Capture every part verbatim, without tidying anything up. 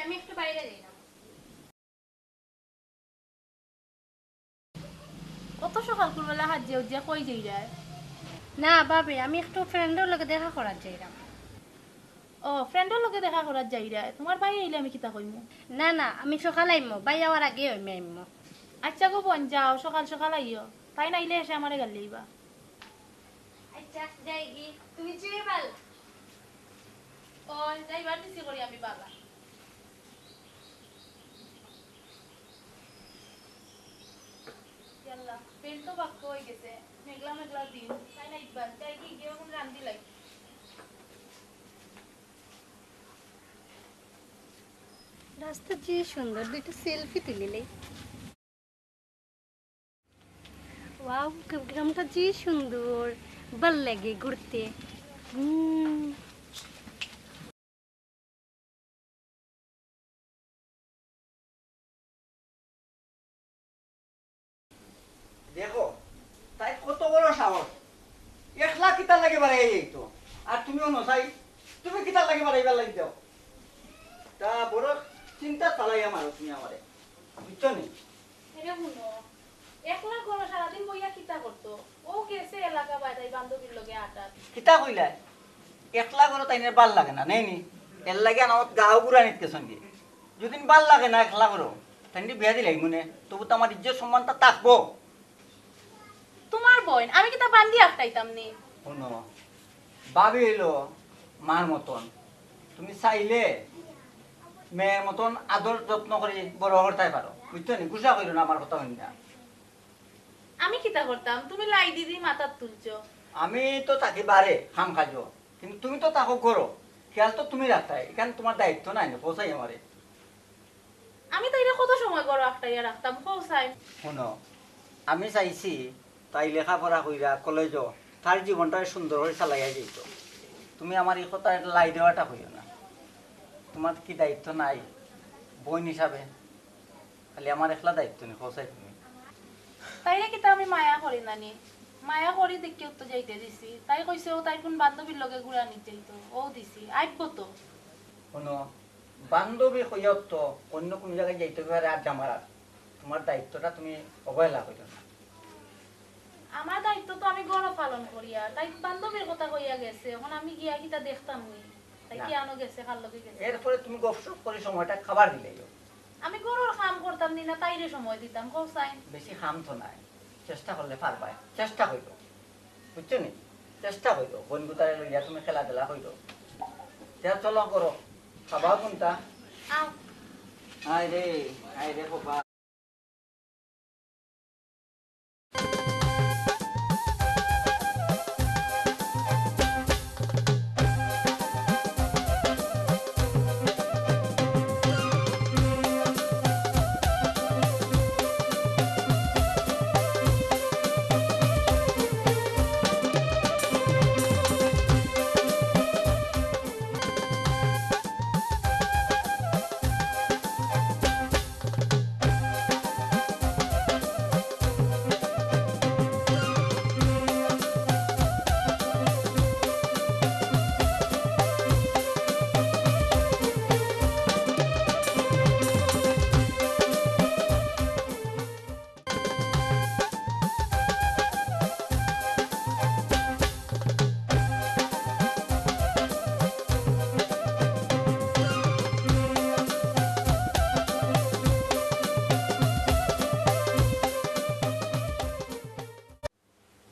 আমি একটু বাইরে যাইরাম। অত সকাল কুরবেলা হাজিয়া উজিয়া কই যাইরায়? না ভাবি, আমি একটু friend-র লগে দেখা করাত যাইরাম। ও, friend-র লগে দেখা করাত যাইরায়? তুমার ভাই আইলে আমি কিতা কইমু? না, না, আমি সকাল আইমু, ভাই আওয়ার আগে আমি আইমু। আচ্ছা গো বইন, যাও, সকাল সকাল আইও। তাইন আইলে এসে আমারে গাইল্লাইবা। আচ্ছা, যাইগি। তুমি যে বালা। ও, যাইবার দিছি করি আমি বালা। ইয়াল্লা, বেইল তো বাক্কা অইগেছে। মেঘলা মেঘলা দিন। তাইন আইবা, যাইগি, গিয়া অখন রান্দিলাই। রাস্তা যে সুন্দর, দুইটা selfie তুলিলাই। Wow, গ্রামটা যে সুন্দর, ভালা লাগে ঘুরতে। হুম। দেখো, তাইর কত বড় সাহস, একলা কিতার লাগি বাড়াইয়া যাইতো, আর তুমিও নসাই, তুমি কিতার লাগি বাড়াইবার লাগি যাও? তা বড় চিন্তা চালাইয়া মারো তুমি আমারে, বুঝছো নি? এরে হুনো, একলা ঘরো সারাদিন বইয়া কিতা করতো? ও গেছে এলাকা বাড়াই বান্ধবীর লগে আড্ডাত। কিতা কইলায়? একলা ঘরো তাইনর ভালা লাগে না, নেই নি? এরলাগি আনামত গাঁও ঘুরানিত গেছইন গি। যুদি ভালা লাগে না একলা ঘরো, তাইনরে বিয়া দিলাইমু নে, তবু তো আমার ইজ্জত সম্মানটা থাকবো। তুমার বইন, আমি কিতা বান্দি আটকাইতাম নি? হুনো, ভাবি অইলো মার মতন, তুমি চাইলে মেয়ের মতন আদর যত্ন করি বড় করতায় পারো, বুঝছো নি? গুসা কইরো না আমার কথা হুনিয়া। আমি কিতা করতাম? তুমি লাই দিদি মাথাত তুলছো। আমি তো থাকি বারে কাম কাজো, কিন্তু তুমি তো থাকো ঘরো, খেয়াল তো তুমি রাখতায়, ইখান তুমার দায়িত্ব নায় নি, কওছাই আমারে। আমি তাইরে কত সময় ঘরো আটকাইয়া রাখতাম, কও চাই। হুনো, আমি চাইছি তাই লেখাপড়া কইরা কলেজো তার জীবনটা সুন্দর করি চালাইয়া যাইতো। তুমি আমার ই কথায় লাই দেওয়াটা কইও না। তুমার কি দায়িত্ব নাই বইন হিসাবে? খালি আমার একলা দায়িত্ব নি, কও চাই তুমি। তাইরে কিতা আমি মায়া করি না নি? মায়া করি দেখিয়াউ তো যাইতে দিছি। তাই কইছে অউ তাইর কুন বান্ধবীর লগে ঘুরানিত যাইতো, অউ দিছি। আইবো তো। হুনো, বান্ধবী কইয়াউ তো অইন্য কুনু জাগাত যাইতো পারে আড্ডা মারাত। তুমার দায়িত্বটা তুমি অবহেলা কইরো না। আমার দায়িত্ব তো আমি ঘরো পালন করিয়ার, তাই বান্ধবীর কথা কইয়া গেছে, অখন আমি গিয়া কিতা দেখতাম নি? তাই না। কিয়ানো গেছে, কার লগে গেছে? এরপরে তুমি গপসপ করি সময়টা কাবার দিলাইও। আমি ঘরর কাম করতাম নি না, তাইরে সময় দিতাম, কও চাই। বেশি কাম তো নাই, চেষ্টা করলে পারবায়, চেষ্টা কইরো। বুঝছো নি? চেষ্টা কইরো, বইনগুতারে লইয়া তুমি খেলাধুলা কইরো। তে চলো করো, খাবাও কুনতা? আও। হায় রে, হায় রে বাবা।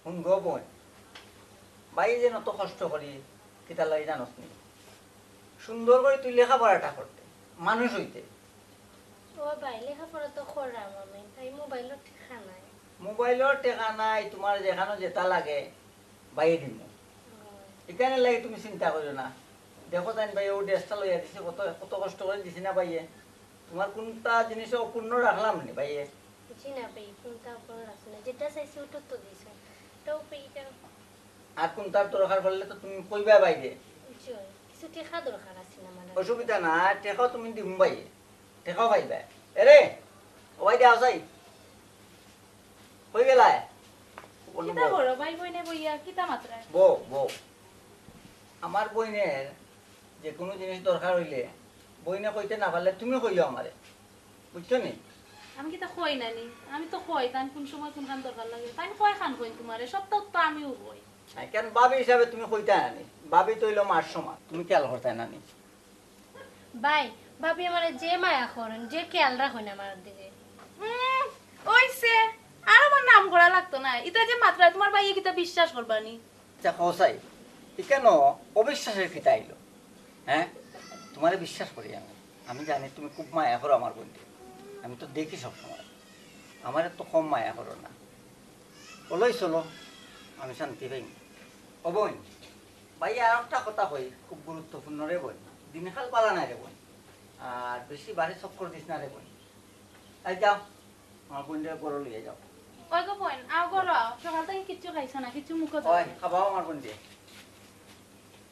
হুন গো বইন, ভাইয়ে যেন অত কষ্ট করি, কিতার লাগি জানোস নি? সুন্দর করি তুই লেখাপড়াটা করতে, মানুষ অইতে। ও ভাই, লেখাপড়া তো কররাম আমি, তাই মোবাইলর টেকা নাই। মোবাইলর টেকা নাই, তুমার যেখানো যেতা লাগে, ভাইয়ে দিমু। ও। ইখানর লাগি তুমি চিন্তা করিও না। দেখো তাইন ভাইয়ে, অউ ড্রেসটা লইয়া দিছি, কত, কত কষ্ট করি দিছি না ভাইয়ে? তুমার কুনটা জিনিস অপূর্ণ রাখলাম নি ভাইয়ে? জি না ভাই, কুনটা অপূর্ণ রাখছি না, যেটা চাইছি অটা তো দিছো। তো ভাই, ইটা আর কুনটার দরকার পড়লে তো তুমি কইবা ভাইরে। জি, কিছু টেকা দরকার আছিল আমার। অসুবিধা না, টেকাও তুমি দিমু ভাইয়ে, টেকাও পাইবা। এরে, ও ভাই দে, আও চাই। কই গেলায়? কিতা করো ভাই বইনে বইয়া, কিতা মাতরায়? বউ, বউ। আমার বইনের যেকুনু জিনিস দরকার অইলে বইনে কইতে না পারলে তুমি কইও আমারে, বুঝছো নি? আমি কিতা কই না নি? আমি তো কই, তাইন কোন সময় কোনখান দরকার লাগে, তাইন কয় খান কইন তোমারে, সবতা তো আমিও কই। হ্যাঁ, কেন ভাবি হিসাবে তুমি কইতায় না নি? ভাবি তো অইলো মার সমান, তুমি খেয়াল করতায় না নি? ভাই, ভাবি আমারে যে মায়া করইন, যে খেয়াল রাখইন আমার দিকে। উম, অইছে, আর আমার নাম করা লাগতো না। ইতা যে মাতরায়, তোমার ভাইয়ে কিতা বিশ্বাস করবা নি? আচ্ছা, কও চাই, ইখানো অবিশ্বাসের কিতা আইলো? হ্যাঁ, তোমারে বিশ্বাস করি আমি। আমি জানি তুমি খুব মায়া করো আমার বইনরে, আমি তো দেখি সব সময়। আমারে তো কম মায়া করো না। অলাউ চলো, আমি শান্তি পাইমু। ও বইন, ভাই, আর একটা কথা কই, খুব গুরুত্বপূর্ণ রে বইন। দিনকাল ভালা নায় রে বইন, আর বেশি বাড়ি চক্কর দিস না রে বইন। এই যাও, আমার বইনরে ঘরো লইয়া যাও। ওই গো বইন, আও ঘরো আও। সকাল থাকি কিচ্ছু খাইছো না, কিচ্ছু মুখো দেও ওই, না। খাবাও আমার বইনরে।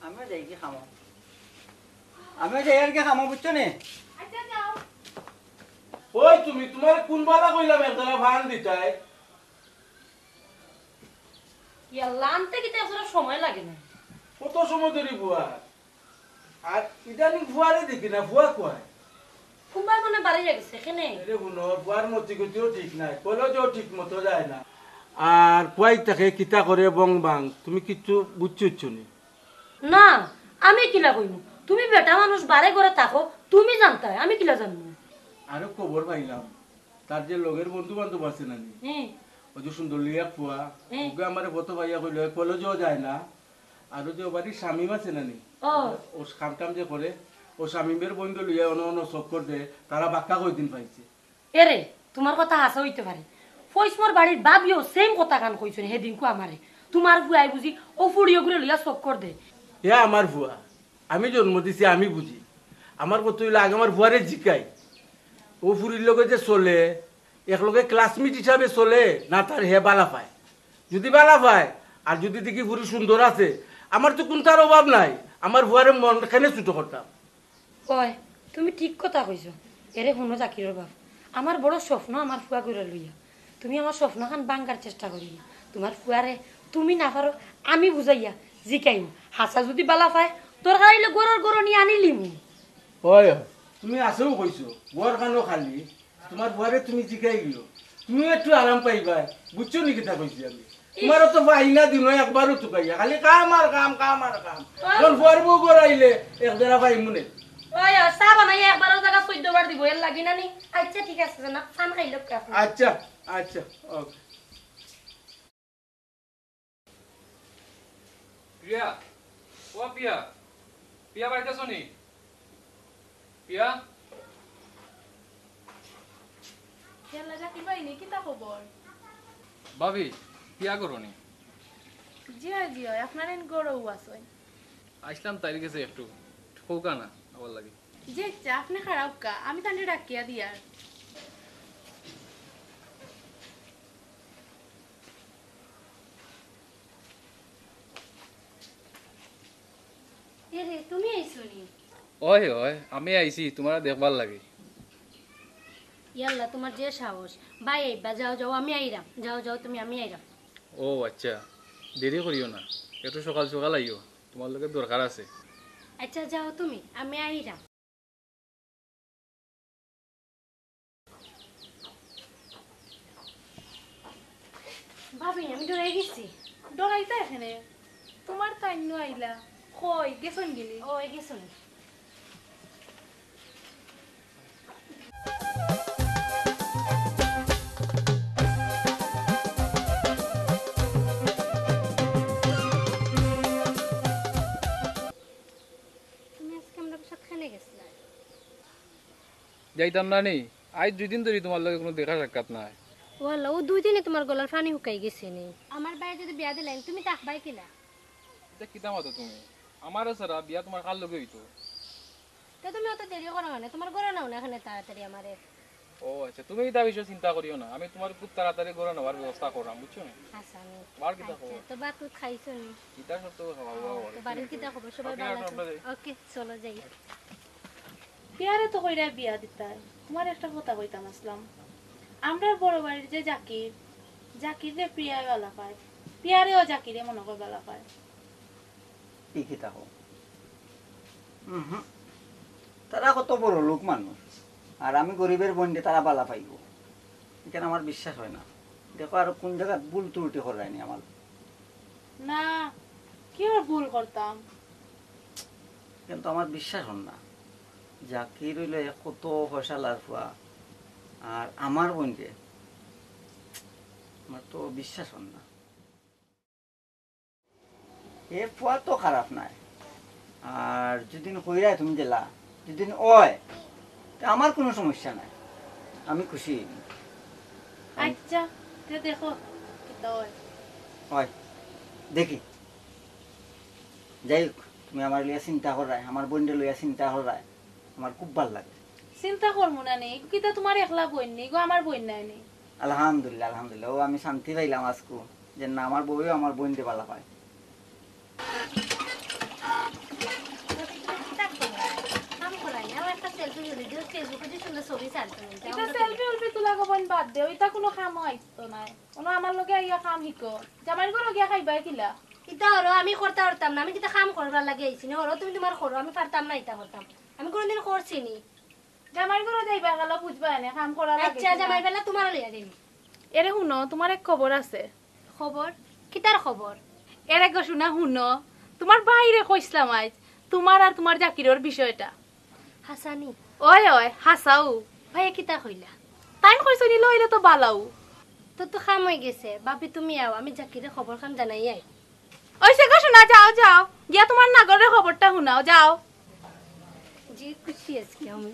আমিও যাইগি কামো। আমিও যাইয়ার গি কামো, বুঝছো নি? আচ্ছা, যাও। ওই তুমি, তোমারে কোন বালা কইলাম একজরা ফান দিতায়? ইয়াল্লা, আনতে কিতা একজরা সময় লাগে না। কত সময় ধরি বুয়া? আর ইদানিং ফুয়ারে দেখি না, ফুয়া কই? কুনবায় মনে বাড়ি গেছে, কেনে? আরে হুনো, ফুয়ার মতি গতিও ঠিক নাই, কলেজও ঠিক মতো যায় না। আর ফুয়াই থাকে কিতা করে বং বাং, তুমি কিচ্ছু বুঝছো ইচ্ছো নি? না, আমি কিলা কইমু? তুমি বেটা মানুষ বারে ঘরে থাকো, তুমি জানতায়, আমি কিলা জানমু? আরে খবর পাইলাম, তার যে লগের বন্ধু বান্ধব আছে না নি? হ্যাঁ। ওই যে সুন্দর লিয়া ফুয়া, হ্যাঁ। ওকে আমারে ফটো পাইয়া কইলো, কলেজও যায় না। আর ওই যে ও বাড়ির শামিম আছে না নি? ও। ও কাম টাম যে করে, ও শামিমের বইনরে লইয়া অনো অনো চক্কর দে, তারা বাক্কা কয়দিন পাইছে। এরে, তোমার কথা হাছা অইতে পারে। ফইসমর বাড়ির ভাবিও same কথা খান কইছইন হেদিনকু আমারে। তোমার ফুয়ায় বুঝি ও ফুড়ি ওগুরে লইয়া চক্কর দে। এ আমার ফুয়া, আমি জন্ম দিছি, আমি বুঝি। আমার কথা অইলো আগে আমার ফুয়ারে জিকাই, ও ফুড়ির লগে যে চলে, একলগে classmate হিসাবে চলে না, তার হে বালা পায়। যদি বালা পায়, আর যদি দেখি ফুড়ি সুন্দর আছে, আমার তো কুনটার অভাব নাই। আমার ফুয়ারে মন কেনে ছুটো করতাম। ওই, তুমি ঠিক কথা কইছো। এরে হুনো জাকিরর বাপ, আমার বড় স্বপ্ন আমার ফুয়া গুরে লইয়া। তুমি আমার স্বপ্ন খান ভাঙ্গার চেষ্টা করিও না। তোমার ফুয়ারে তুমি না পারো, আমি বুঝাইয়া জিকাইমু। হাছা যদি বালা পায়, দরকার অইলে ঘরর ঘরনি আনিলিমু। ওই, তুমি আছেও কইছো, ঘর খানো খালি, তোমার ফুয়ারে তুমি জিকাই দিও, তুমি একটু আরাম পাইবায়, বুঝছো নি কিতা কইছি আমি? তোমার তো পাই না দিনো একবারও তুকাইয়া, খালি কাম আর কাম, কাম আর কাম। ও। যখন ফুয়ার বউ ঘর আইলে এক জেরা পাইমু নে। ওই, ও, চা বানাইয়া একবারর জাগা চৌদ্দ বার দিব, এর লাগি না নি? আচ্ছা, ঠিক আছে, না, পান খাইলো কে আপনি? আচ্ছা, আচ্ছা, ওকে। প্রিয়া, ও প্রিয়া, প্রিয়া বাড়িত আছো নি? প্রিয়া? ইয়াল্লা, জাকির ভাই নি, কিতা খবর? ভাবি, প্রিয়া ঘরো নি? জি অয়, জি অয়, আপনার এন ঘরো আছইন। আইছলাম তাইর গেছে একটু, একটু কউক্কা না, আমার লাগি। জি আচ্ছা, আপনে খাড়া অউক্কা, আমি তানরে ডাকিয়া দিয়ার। এরে, তুমি আইছো নি? অয়, অয়, আমি আইছি তুমারে দেখবার লাগি। ইয়াল্লা, তুমার যে সাহস। ভাই আইবা, যাও, যাও, আমি আইরাম। যাও, যাও, তুমি, আমি আইরাম। ও আচ্ছা, দেরি করিও না, একটু সকাল সকাল আইও, তুমার লগে দরকার আছে। আচ্ছা, যাও তুমি, আমি আইরাম। ভাবি, আমি ডরাই গেছি। ডরাইতা কেনে? তুমার তাইন নু আইলা। কই, গেছইন গি নি? অয়, গেছইন। তুমি আজকে আমরার বাসাত কেনে গেছলায়? যাইতাম না নি? আইজ দুই দিন ধরি তুমার লগে কুনু দেখা সাক্ষাৎ নাই। ওয়াল্লা, অউ দুই দিনে তুমার গলার পানি হুকাই গেছে নি। আমার ভাইয়ে যুদি বিয়া দিলাইন, তুমি থাকবায় কিলা? ইতা কিতা মাতো তুমি? আমারে ছাড়া বিয়া তুমার কার লগে অইতো? তে তুমি অত দেরি করো কেনে? তুমার ঘরো নেও না কেনে তাড়াতাড়ি আমারে। ও আচ্ছা, তুমি ইতা বিষয়ে চিন্তা করিও না, আমি তুমার খুব তাড়াতাড়ি ঘরো নেওয়ার ব্যবস্থা কররাম, বুঝছো নি? আচ্ছা, আমি তুমার কিতা আচ্ছা, খবর? তো ভাত-উত খাইছো নি? ইতা সব তো খাওয়া দাওয়া ও, তো বাড়ির কিতা খবর? সবাই ভালা আছো? ওকে, চলো যাই। প্রিয়ারে তো কইরায় বিয়া দিতায়। তুমারে একটা কথা কইতাম আছলাম। আমরার বড় বাড়ির যে জাকির, জাকিররে প্রিয়ায় ভালা পায়, প্রিয়ারেও জাকিরে মনো কয় ভালা পায়। ই কিতা কও? উহুম। তারা কত বড় লোক মানুষ, আর আমি গরিবের বইনরে তারা বালা পাইবো, ইখান আমার বিশ্বাস অয় না। দেখো, আর কোন জাগাত ভুল ত্রুটি কররায়নি আমার। না, কিওর ভুল করতাম? কিন্তু আমার বিশ্বাস অর না। জাকির অইলো এক কত পয়সাআলার ফুয়া, আর আমার বইনরে আমার তো বিশ্বাস অর না। এ ফুয়া তো খারাপ নায়, আর যুদি কইরায় তুমি যেলা, যুদি অয়, তে আমার কুনু সমস্যা নাই, আমি খুশি অইমু। আচ্ছা, তে দেখো কিতা অয়। অয়, দেখি। যাই হোক, তুমি আমারে লইয়া চিন্তা কররায়, আমার বইনরে লইয়া চিন্তা কররায়, আমার খুব ভালা লাগে। চিন্তা করমু না নি, কিতা তুমার একলা বইন নি, ইগু আমার বইন নায় নি? আলহামদুলিল্লাহ, আলহামদুলিল্লাহ, অউ আমি শান্তি পাইলাম আইজকু, যে না, আমার বউয়েও আমার বইনরে বালা পায়। কাম করাই, আমার একটা selfie তুলি দিও, Facebook-এ যে সুন্দর ছবি ছাড়তো। ইতা selfie উলফি তুলা গো বইন বাদ দেও, ইতা কুনু কামো আইতো নায়। অনো আমার লগে আইয়া কাম হিকো। জামাইর ঘরো গিয়া খাইবায় কিলা? ইতা অরো, আমি করতা পারতাম না, আমি কিতা কাম করবার লাগি আইছি নি? অরো তুমি তুমার করো, আমি পারতাম না ইতা করতাম, আমি কুনুদিন করছি নি। জামাইর ঘরো যাইবা গেলে বুঝবায় নে, কাম করা লাগে আচ্ছা, কিনা। জামাই বেলা তুমারে লইয়া যাইমু। এরে হুনো, তুমার এক খবর আছে। খবর? কিতার খবর? এরে গো হুনা, হুনো, তুমার ভাইরে কইছলাম আইজ, তুমার আর তুমার জাকিরর বিষয়টা। হাছানি? অয়, অয়, হাছাউ। ভাইয়ে কিতা কইলা? তাইন কইছইন ইলা অইলে তো বালাউ। তো তো কাম অইগেছে, ভাবি তুমি আও, আমি জাকিরে খবরখান জানাই আই। অইছে গো হুনা, যাও, যাও। গিয়া তুমার নাগরে খবরটা হুনাও, যাও। যে খুশি আজকে আমি।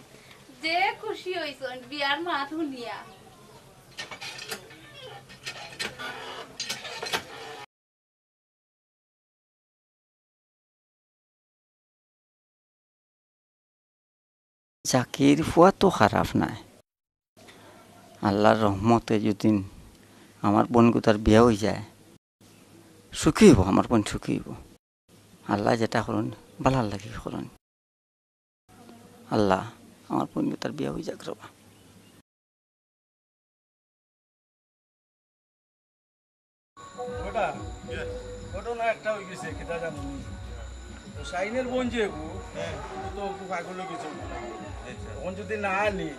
যে খুশি অইছইন বিয়ার মাত হুনিয়া। জাকির ফুয়া তো খারাপ নায়। আল্লার রহমতে যুদি আমার বইনগুতার বিয়া অইযায়, সুখী অইবো, আমার বইন সুখী অইবো। আল্লায় যেটা করইন, ভালার লাগি করইন। আল্লা, আমার বইনগুতার বিয়া অইযাউক রেবা। ওটা, ঘটনা একটা অইগেছে, কিতা জানো নি? তো শাহিনের বইন যে এগু, হ্যাঁ। ও তো খুব পাগল অইগেছে। আচ্ছা। অখন যুদি না আনি,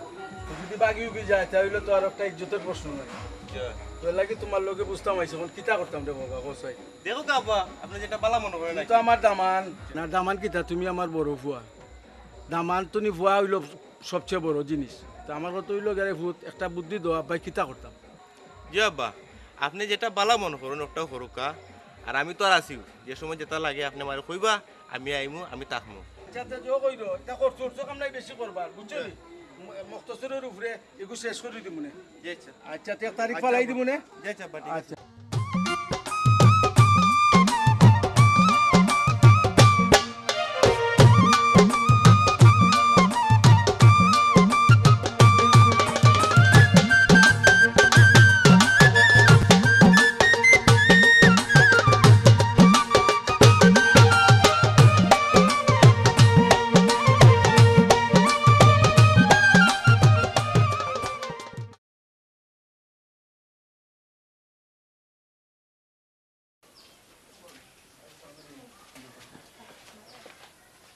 তো যুদি বাগি উগি যায়, তা অইলে তো আর একটা ইজ্জতর প্রশ্ন নাই। আচ্ছা। তো এর লাগি তুমার লগে বুঝতাম আইছি, অখন কিতা করতাম রে বাবা, কও চাই। দেখউক্কা আব্বা, আপনে যেটা ভালা মনো করইন। তুমি তো আমার দামান। না, দামান কিতা, তুমি আমার বড় ফুয়া। দামান তো নি ফুয়া অইলো সবচেয়ে বড় জিনিস। তো আমার কথা অইলো, গেরে ফুত, একটা বুদ্ধি দেও আব্বায়, কিতা করতাম? জি আব্বা, আপনে যেটা ভালা মনো করইন, ওটাউ করউক্কা। আর আমি তো আর আছি, যে সময় যেটা লাগে আপনে আমারে কইবা, আমি আইমু, আমি থাকমু। আচ্ছা, আচ্ছা, যাও কইরো, ইতা করছো, করছো কাম নাই বেশি করবা, বুঝছো নি? ম-, মখতসরর উপরে এগু শেষ করি দিমুনে। জি আচ্ছা। আচ্ছা, তে এক তারিখ আচ্ছা, ফালাই আব্বা। দিমুনে। জি আচ্ছা, আব্বা, ঠিক আছে। আচ্ছা।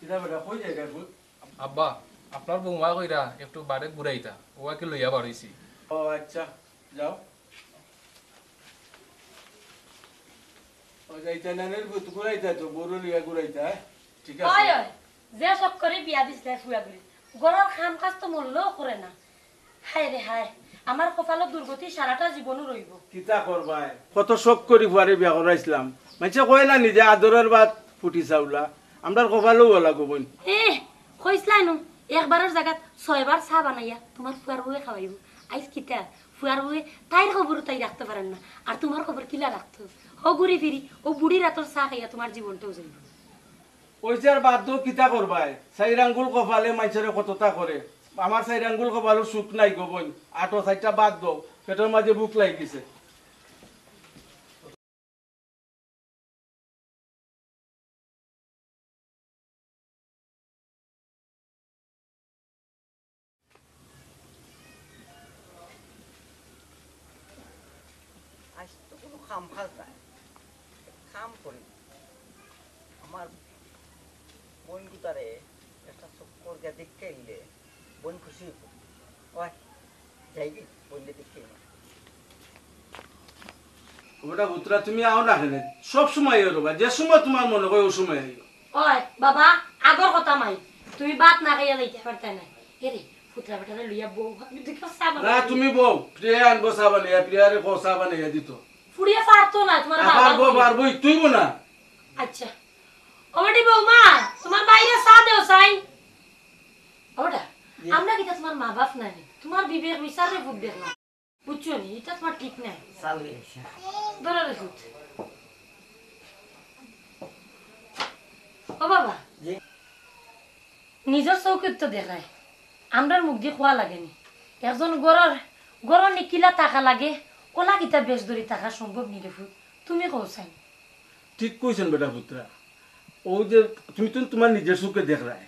কিতা বেটা, কই যাইরায় ফুত? আব্বা, আপনার বৌমায় কইরা একটু বারে ঘুরাইতা, অউ আর কি লইয়া বার অইছি। ও আচ্ছা, যাও। ও যাইতা নানির ফুত, ঘুরাইতা তো, বউরে লইয়া ঘুরাইতা, হ্যাঁ? ঠিক আছে। অয়, অয়, যে শখ করি বিয়া দিছলায় ফুয়াগুরে, ঘরর কাম কাজ তো মরলেও করে না। হায় রে হায়, আমার কপালো দুর্গতি সারাটা জীবনও রইবো। কিতা করবায়? কত শখ করি ফুয়ারে বিয়া করাইছলাম। মাইনষে কয় না নি যে আদরর ভাত ফুটি চাউলা। আমরার কপালো অলা গো বইন। এ, কইছলায় নু, একবারর জাগাত ছয়বার চা বানাইয়া তুমার ফুয়ার বউয়ে খাওয়াইবো। আইজ কিতা? ফুয়ার বউয়ে তাইর খবরও তাই রাখতো পারের না। আর তুমার খবর কিলা রাখতো? অউ ঘুরি ফিরি, অউ বুড়ির আতর চা খাইয়া তুমার জীবনটাও যাইবো। অইছে আর বাদ দেও, কিতা করবায়? চাইর আঙ্গুল কপালে মাইনষরে কততা করে। আমার চাইর আঙ্গুল কপালো সুখ নাই গো বইন। আটো চাইরটা বাদ দেও, পেটর মাঝে ভুক লাগিছে। আইজ তো কুনু কাম কাজ নাই, কাম করি। আমার বইনগুতারে একটা চক্কর গিয়া দেখতে আইলে বোন খুশি হইব। ওই, যাইবি, বোনরে দেখতে আইবি। ও বেটা পুত্রা, তুমি আও না কেনে? সব সময় আইও রে বা, যে সময় তুমার মনে কয় ও সময় আইও। ওই বাবা, আগর কথা মাই, তুমি ভাত না খাইয়া যাইতা পারতায় নায়। এরে, পুত্রা বেটারে লইয়া বও, আমি দুই কাপ চা না, বানাই। তুমি বও, প্রিয়া আনবো চা বানাইয়া, প্রিয়ারে কও চা বানাইয়া দিতো। ফুড়িয়ে পারতো না, তুমার আর বাবা পারবো, ফুড়িয়ে। পারবো, তুইবো না। আচ্ছা। ও বেটি বৌমা, তুমার ভাইরে চা দেও চাই। ও বেটা, জি। আমরা কিতা তুমার মা বাপ নায় নি? তুমার বিবেক বিচারে ভুল দেখলাম। বুঝছো নি? ইটা তুমার ঠিক নায়। চা লই আইছি। ধরো রে পুত। ও বাবা। জি। নিজর চউখে তো দেখরায়, আমরার মুখদি কওয়া লাগে নি। একজন ঘরর, ঘরর নি কিলা থাকা লাগে, অলা কিতা বেশ ধরি থাকা সম্ভব নি রে পুত। তুমি কও চাই। ঠিক কইছইন বেটা পুত্রা। অউ যে তুমি তো তুমার নিজর চউখে দেখরায়।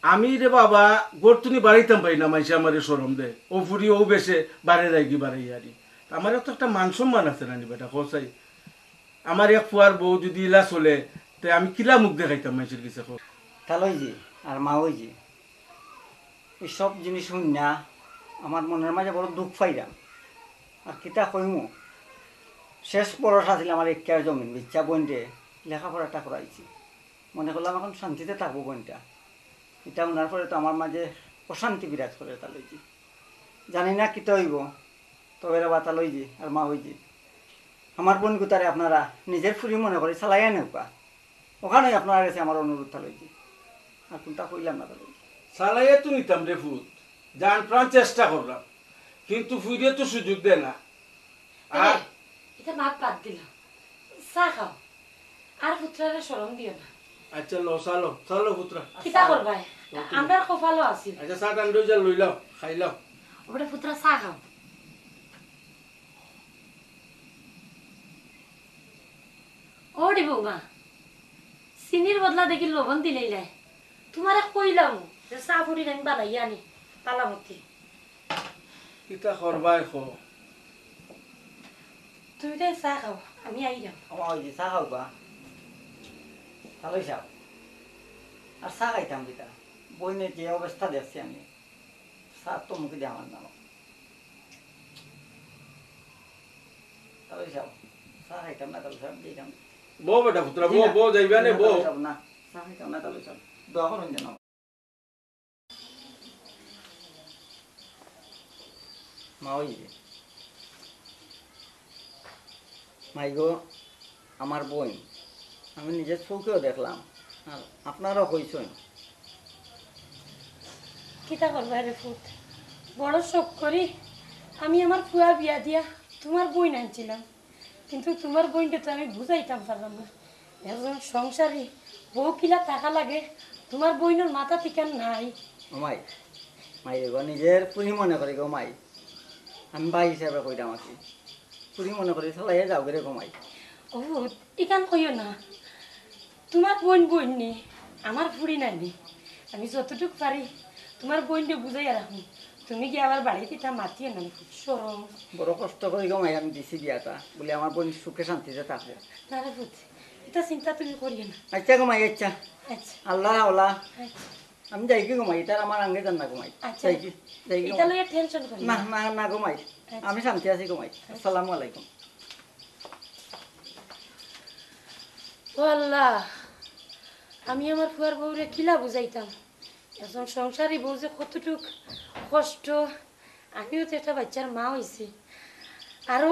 আমি রে বাবা, ঘর তুনি বারইতাম পারি না, মাইনষে আমারে শরম দেয়। অউ ফুড়ি অউ বেশে বারে যায়গি বারইয়ারি। আমারও তো একটা মান সম্মান আছে না নি বেটা, কও চাই। আমার এক ফুয়ার বউ যুদি ইলা চলে, তে আমি কিলা মুখ দেখাইতাম মাইনষর গেছে, কও? তালইজি আর মাওইজি, ই সব জিনিস হুনিয়া আমার মনর মাঝে বড় দুখ পাইরাম। আর কিতা কইমু, শেষ ভরসা আছিল আমার এক্কার জমিন বেচিয়া বইনরে লেখাপড়াটা করাইছি। মনে করলাম অখন শান্তিতে থাকবো বইনটা। ইটা হুনার পরে তো আমার মাঝে অশান্তি বিরাজ করের তালইজি। জানি না কিতা অইবো। তবে রে বা তালইজি আর মাওইজি, আমার বইনগুতারে আপনারা নিজর ফুড়ি মনে করি চালাইয়া নেউক্কা। অখানউ আপনারার গেছে আমার অনুরোধ তালইজি। আর কুনতা কইলাম না তালইজি। চালাইয়া তো নিতাম রে পুত, জান প্রাণ চেষ্টা করলাম, কিন্তু ফুড়িয়ে তো সুযোগ দেয় না। আর এরে, ইতা মাত বাদ দিলাম, চা খাও। আর পুত্রারে শরম দিও না। আচ্ছা, লও, চা লও, চা লও, পুত্রা। কিতা করবায়? আমরার কপালো আছিল। আচ্ছা, চা ঠান্ডা অইযার, লইলাও, খাইলাও। ও বেটা পুত্রা, চা খাও। ও রে বৌমা, চিনির বদলা দেখি লবণ দিলাইলায়। তুমারে কইলাম যে চা ফুড়ির আমি বানাইয়া আনি, তালামতি। কিতা করবায় কও? তুমি তাই চা খাও, আমি আইরাম। আমার ওই যে চা খাও বা, ভালোই চাও। আর চা খাইতাম কিতা? বইনের যে অবস্থা দেখছি আমি, চা তো মুখে দিয়ে আমার নাম। তাহলে চাও, চা খাইতাম না, তাহলে চা দিতাম। বউ বেটা পুত্রা, জি বউ, না। বউ যাইবা নে, জি না, বউ। তাহলে চাও না। চা খাইতাম না, তাহলে চাও। দোয়া করুন যেন। মা ওই যে। মাই গো, আমার বইন, আমি নিজর চউখেও দেখলাম, আর আপনারাও কইছইন। কিতা করবায় রে পুত, বড় শখ করি আমি আমার ফুয়া বিয়া দিয়া তুমার বইন আনছিলাম, কিন্তু তুমার বইনরে তো আমি বুঝাইতাম পারলাম না। একজন সংসারী বউ কিলা থাকা লাগে, তুমার বইনর মাথাত ইখান নাই। ও মাই, মাই গো, নিজর ফুড়ি মনে করি গো মাই। আমি ভাই হিসাবে কইরাম আর কি। ফুড়ি মনে করি চালাইয়া যাওগি রে গো মাই। ও, ইখান কইও না। তুমার বইন বইন নি, আমার ফুড়ি নায় নি। আমি যতটুক পারি তুমার বইনরে বুঝাইয়া রাখমু। তুমি গিয়া আবার বাড়িত ইতা মাতিও না, খুব শরম। বড় কষ্ট করি গো মাই আমি দিছি বিয়াটা, বুলে আমার বইন সুখে শান্তিতে থাকবো। না রে পুত, ইতা চিন্তা তুমি করিও না। আচ্ছা গো মাই, আচ্ছা। আচ্ছা। আল্লাহ আল্লাহ। আচ্ছা। আমি যাইগি গো মাই, ইতার আমার আঙ্গে যার না গো মাই। আচ্ছা। যাইগি, যাইগি গো ইতা মাই। লইয়া টেনশন করিও না, না। না, না গো মাই। আচ্ছা। আমি শান্তি আছি গো মাই। আচ্ছা। আসসালামু আলাইকুম। ও আল্লাহ, আমি আমার ফুয়ার বউরে কিলা বুঝাইতাম? একজন সংসারী বউ যে কতটুক কষ্ট, আমিও তো একটা বাচ্চার মা অইছি, আরো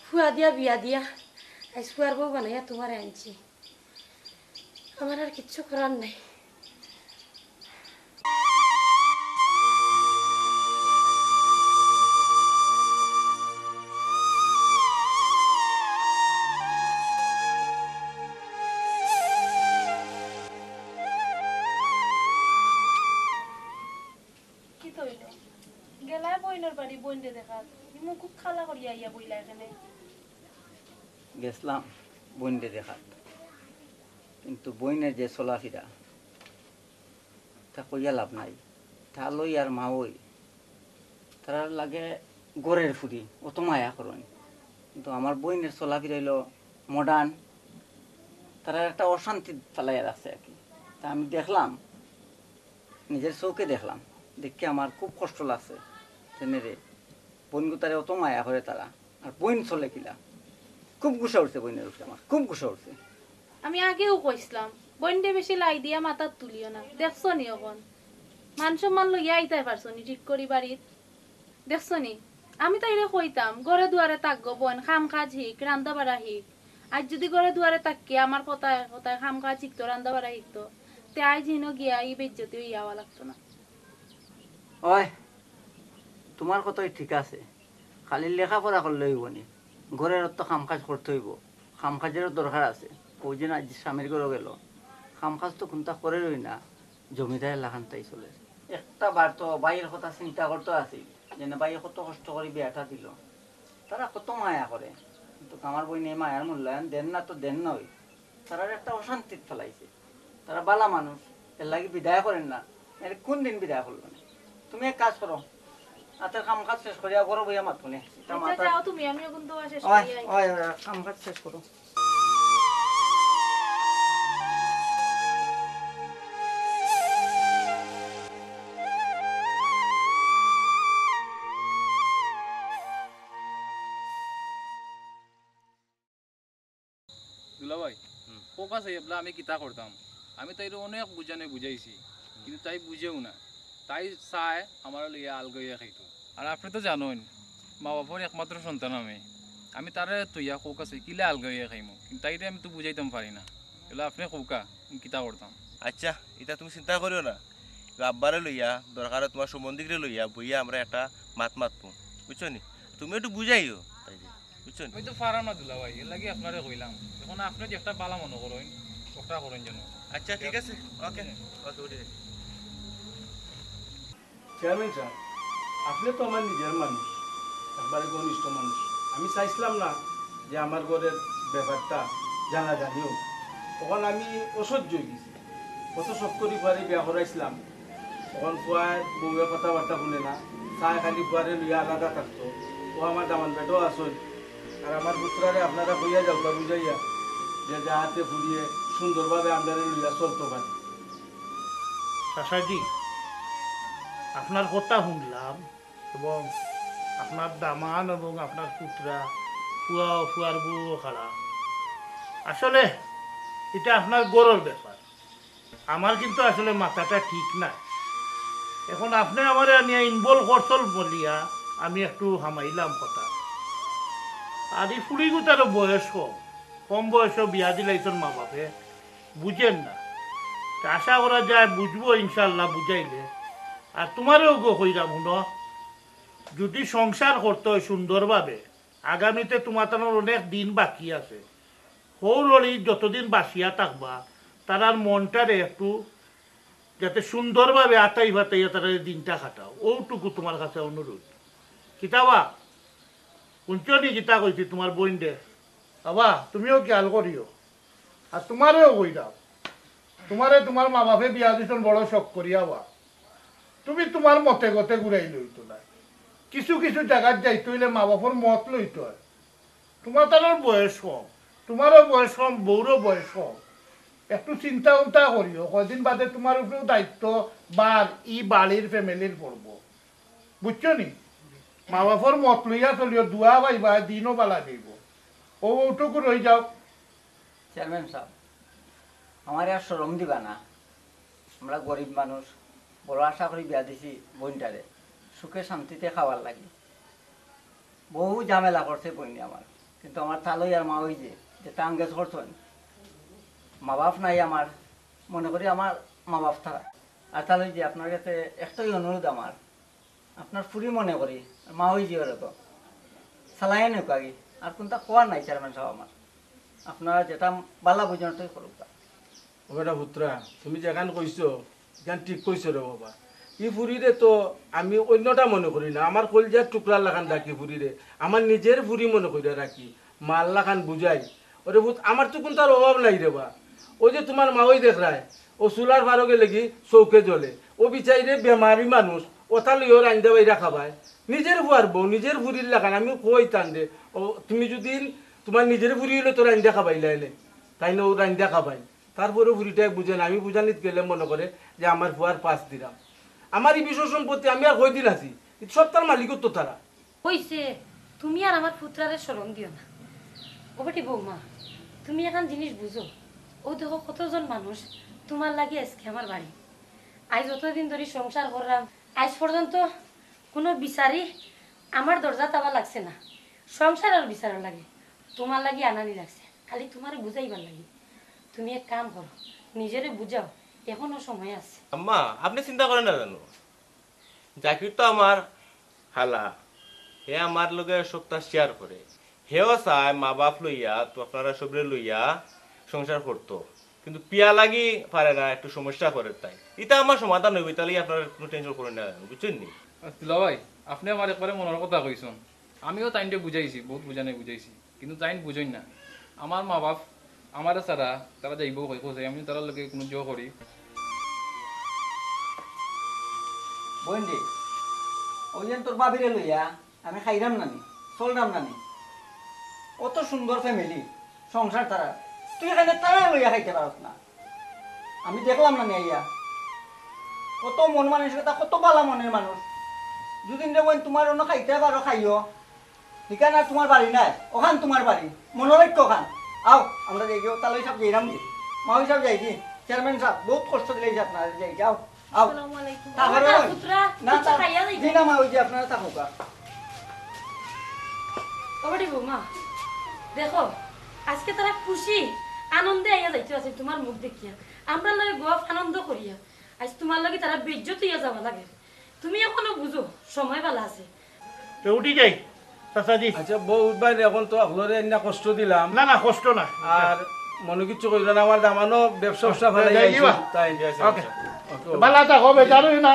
ফুয়া দিয়া বিয়া দিয়া আইজ ফুয়ার বউ বানাইয়া তুমারে আনছি। আমার আর কিচ্ছু করার নাই। কিতা অইলো? গেলায় বইনর বাড়ি বইনরে দেখাত, ইমু খুব খালা করিয়া আইয়া বইলা এখানে। গেছলাম বইনরে দেখাত, কিন্তু বইনের যে চলাফিরা, তা কইয়া লাভ নাই। তালই আর মাওই, তারার লাগে ঘরের ফুড়ি, অত মায়া করইন। কিন্তু আমার বইনের চলাফিরা অইলো modern, তারার একটা অশান্তি ফালাইয়া রাখছে আর কি। তা আমি দেখলাম, নিজের চোখে দেখলাম, দেখে আমার খুব কষ্ট লাগছে। তেনে রে, বইনগুতারে অত মায়া করে তারা, আর বইন চলে কিলা। খুব গুসা উঠছে বইনের উপরে আমার, খুব গুসা উঠছে। আমি আগেও কইছলাম, বইনরে বেশি লাই দিয়া মাথাত তুলিও না। দেখছো নি অখন? মান সম্মান লইয়া আইতায় পারছো নি ঠিক করি বাড়িত? দেখছো নি? আমি তাইরে কইতাম, ঘরে দুয়ারে থাকগো বইন, কাম কাজ হিক, রান্দা বাড়া হিক। আইজ যুদি ঘরে দুয়ারে থাকি আমার কথায় কথায় কাম কাজ হিকতো, রান্দা বাড়া হিকতো, তে আইজ হিনো গিয়া ই বেইজ্জতি অইয়া আওয়া লাগতো না। অয়, তুমার কথাউ ঠিক আছে, খালি লেখাপড়া করলে অইবো নি, ঘরের অত কাম কাজ করতে অইবো, কাম কাজেরও দরকার আছে। অউ যে না, যে স্বামীর ঘরো গেল, কাম কাজ তো কুন্তা করেরই না, জমিদারের লাখান তাই চলে। একটা বার তো ভাইয়ের কথা চিন্তা করতে আছিল, যে না ভাইয়ে কত কষ্ট করি বিয়াটা দিল, তারা কত মায়া করে, কিন্তু আমার বইনে এই মায়ার মূল্যায়ন দেন না তো দেন না অই। তারার একটা অশান্তিত ফেলাইছে। তারা বালা মানুষ, এর লাগি বিদায় করেন না। এর কোন দিন বিদায় করলো না? তুমি এক কাজ করো, হাতের কাম কাজ শেষ করিয়া ঘরো বইয়া মাত কোনে। আচ্ছা, যাও তুমি, আমিও কিন্তু শেষ করি আই। কাম কাজ শেষ করো। দুলাভাই, হুম। কউক্কা চাই এবলা আমি কিতা করতাম? আমি তাইরে অনেক বুঝানি বুঝাইছি, হুম। কিন্তু তাই বুঝেও না। তাই চায় আমারে লইয়া আলগা অইয়া খাইতো। আর আপনে তো জানইন, মা বাপর একমাত্র সন্তান আমি। আমি তারে থইয়া কউক্কা চাই কিলা আলগা অইয়া খাইমু? কিন্তু তাইরে আমি তো বুঝাইতাম পারি না। এবলা আপনে কউক্কা, আমি কিতা করতাম? আচ্ছা, ইতা তুমি চিন্তা করিও না। আব্বারে লইয়া, দরকার অয় তুমার সম্বন্ধিকরে লইয়া বইয়া আমরা একটা মাত মাতমু, বুঝছো নি? তুমি একটু বুঝাইও তাইরে, বুঝছো নি? আমি তো পারাম না দুলাভাই, এর লাগি আপনারে কইলাম। অখন আপনে যেটা বালা মনো করইন, ওটা করইন যেন। আচ্ছা, ঠিক আছে, ওকে, ওকে, উঠি যাই। চেয়ারম্যান সাব, আপনে তো আমার নিজের মানুষ, একবারে ঘনিষ্ঠ মানুষ। আমি চাইছলাম না যে আমার ঘরের ব্যাপারটা জানাজানি অউক। অখন আমি অসহ্য অইগেছি। কত শখ করি ফুয়ারে বিয়া করাইছলাম, অখন ফুয়ায় বউয়ে কথাবার্তা হুনে না, চায় খালি ফুয়ারে লইয়া আলাদা থাকতো। অউ আমার দামান বেটাও আছইন, আর আমার পুত্রারে আপনারা কইয়া যাউক্কা বুঝাইয়া, যে যাহাতে ফুড়িয়ে সুন্দরভাবে আমরারে লইয়া চলতো পারে। চাচাজি, আপনার কথা হুনলাম এবং আপনার দামান এবং আপনার পুত্রা, ফুয়া ও ফুয়ার বউও খাড়া। আসলে ইটা আপনার ঘরর ব্যাপার। আমার কিন্তু আসলে মাথাটা ঠিক নায়। অখন আপনে আমারে আনিয়া involve করছইন বলিয়া আমি একটু হামাইলাম কথা। আর ই ফুড়িগুতারও বয়স কম, কম বয়সো বিয়া দিলাইছইন মা বাপে, বুঝের না। তে আশা করা যায় বুঝবো ইনশাআল্লাহ বুঝাইলে। আর তুমারেও গো কইরাম হুনো, যুদি সংসার করতে অয় সুন্দরভাবে, আগামীতে তুমার তানোর অনেক দিন বাকি আছে। হউর হড়ি যতদিন বাঁচিয়া থাকবা, তারার মনটারে একটু যাতে সুন্দরভাবে আতাই ফাতাইয়া তারারে দিনটা কাটাও, অউটুকু তুমার কাছে অনুরোধ। কিতা বা, হুনছো নি কিতা কইছি তুমার বইনরে? বাবা, তুমিও খেয়াল করিও। আর তুমারেও কইরাম, তুমারে তুমার মা বাপে বিয়া দিছইন বড় শখ করিয়া বা। তুমি তুমার মতে গতে ঘুরাইলে অইতো নায়। কিছু কিছু জাগাত যাইতে অইলে মা বাপর মত লইতে অয়। তুমার তানোর বয়স কম, তুমারও বয়স কম, বউরও বয়স কম। একটু চিন্তা উন্তা করিও, কয়দিন বাদে তুমার উপরেও দায়িত্ব বার ই বাড়ির ফ্যামিলির পড়বো। বুঝছো নি? মা বাপর মত লইয়া চলিও, দোয়া পাইবা, দিনও বালা যাইবো। অউ অউটুকু রই যাউক। চেয়ারম্যান সাব, আমারে আর শরম দিবা না। আমরা গরিব মানুষ, বড় আশা করি বিয়া দিছি বইনটারে, সুখে শান্তিতে খাওয়ার লাগি। বহু ঝামেলা করছে বইনে আমার, কিন্তু আমার তালই আর মা ওই যে, যেটা আঙ্গেজ করছইন, মা বাপ নাই আমার, মনে করি আমার মা বাপ তারা। আর তালই যে আপনার কাছে একটাই অনুরোধ আমার, আপনার ফুরি মনে করি, মা ওই যে ওরা তো চালাইয়া নেউক আগে, আর কুনতা কওয়ার নাই চেয়ারম্যান সাব আমার। আপনারা যেটা বালা বুঝইন ওটাই করউক্কা। ও বেটা পুত্রা, তুমি যেখান কইছো, ইখান ঠিক কইছো রে বাবা। ই ফুরিরে তো আমি অইন্যটা মনে করি না, আমার কইলজার টুকরার লাখান রাখি ফুরিরে, আমার নিজের ফুরি মনে করিয়া রাখি, মার লাখান বুঝাই। ওরে পুত, আমার তো কুনতার অভাব নাই রে বা। ওই যে তুমার মা ওই দেখরায়, ও চুলার পারো গেলেগি চউখে জ্বলে। ও বিচাইরে বেমারি মানুষ, ওটা লইও রাইন্দা বাইরা খাবায়। নিজের ফুয়ার বউ, নিজের ফুরির লাখান, আমি কই তানরে, ও তুমি যুদি তুমার নিজের ফুরি অইলে তো রাইন্দা খাবাইলায় নে, তাইন ও রাইন্দা খাবাইন। তারপরেও ফুরিটায় বুঝে না, আমি বুঝানিত গেলে মনে করে যে আমার ফুয়ার পাশ দিলাম। আমার এই বিষয় সম্পত্তি আমি আর কয়দিন আছি, কিন্তু সব তার মালিকর তো তারা। কইছে, তুমি আর আমার পুত্রারে শরম দিও না। ও বেটি বৌমা, তুমি এখান জিনিস বুঝো। ও দেখো কতজন মানুষ তোমার লাগি আজকে আমার বাড়ি। আজ যতদিন ধরি সংসার করলাম, আজ পর্যন্ত কোনো বিচারি আমার দরজা তাবা লাগছে না। সংসারর বিচারর লাগি তোমার লাগি আনানি লাগছে, খালি তোমারে বুঝাইবার লাগি। তুমি এক কাম করো, নিজেরে বুঝাও, এখনো সময় আছে। আম্মা, আপনি চিন্তা করেন না জানো, জাকির তো আমার হালা, হে আমার লগে সবটা শেয়ার করে। হেও চায় মা বাপ লইয়া, তো আপনারা সবরে লইয়া সংসার করতো, কিন্তু পিয়া লাগি পারে না, একটু সমস্যা করে তাই। ইটা আমার সমাধান হইবে, তাহলে আপনারা কোনো টেনশন করেন না, বুঝছেন নি? আচ্ছা, দুলাভাই, আপনি আমার একবারে মনের কথা কইছেন। আমিও তাইনরে বুঝাইছি, বহুত বুঝানি বুঝাইছি, কিন্তু তাইন বুঝইন না। আমার মা বাপ আমারে ছাড়া তারা যাইবো কই, কইছে আমি তারার লগে কোনো জো করি। বইন রে, ওই যে তোর ভাবিরে লইয়া আমি খাইরাম নানি, চলরাম নানি। অত সুন্দর ফ্যামিলি, সংসার তারা, তুই এখানে তারা লইয়া খাইতে পারস না। আমি দেখলাম নানি আইয়া, কত মন মানসিকতা, কত ভালা মনের মানুষ। দুদিন রে বইন তোমার অন্য খাইতে পারো, খাইও। ঠিকানা তোমার বাড়ি নাই, ওখান তোমার বাড়ি, মনে রাখো ওখান। আও, আমরা যাই গিয়ে, তালই সব যাইরাম গিয়ে, মাউই সব যাই গিয়ে, চেয়ারম্যান সাহেব, বহুত কষ্ট দিলে এই যে আপনারা যাই গিয়ে, আও, আও। আসসালামু আলাইকুম। তারপরে ওই, পুত্রা, না, কিছু তা-, খাইয়া যাই। জি না, মা, ওই যে আপনারা থাকুক, আ। ও বেটি বৌমা, দেখো, আজকে তারা খুশি, আনন্দে আইয়া যাইতে আছে তোমার মুখ দেখিয়া। আমরা লগে গপ আনন্দ করিয়া, আজ তোমার লগে তারা বেইজ্জত হইয়া যাওয়া লাগে। তুমি এখনো বুঝো, সময় বালা আছে। তো উঠি যাই, চাচাজি। আচ্ছা, বউ ভাই, এখন তো আপনারে এন্না কষ্ট দিলাম। না, না, কষ্ট না। আর মনে কিচ্ছু কইরা না, আমার দামানো ব্যবসা ব্যবসা আচ্ছা, ফেলাই যাই আইছি, বা। তাই। ওকে। ওকে। বালা থাকো, বেজার হইও না।